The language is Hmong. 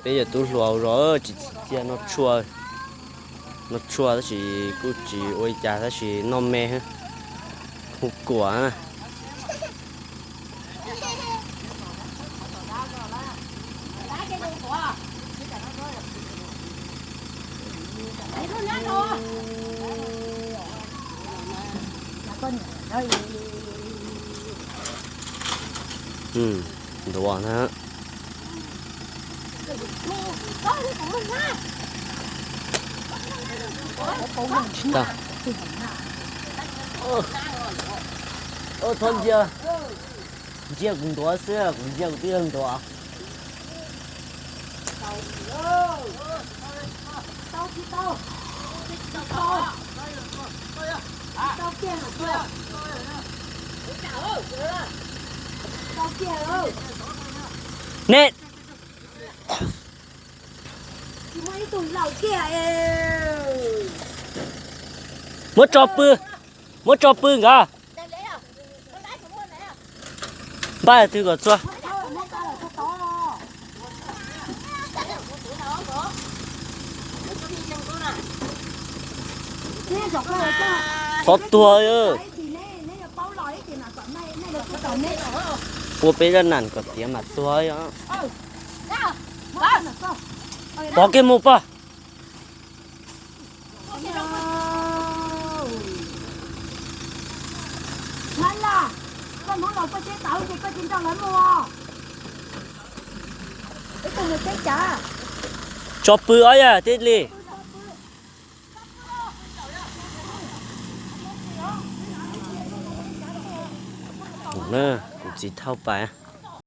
Peb yog tub hluas zos tsis txi txiaj noj tshuaj, noj tshuaj tab sis kuj tsis ua li cas tab sis noj me, hu kuam. Ntuav na. Txhob ntsia, ntsia kuv ntuav xwb, kuv ntsia kuv twb yog ntuav. Ne, muab tso pw, muab tso pw nkawd. Npaj twg kom txhua. Txhob tuag. Ua peb zaj nam kom tiav mas tuag. Pov kiag mus pog. Tso pw ob yam tib li. Kuv txiv thauj pais.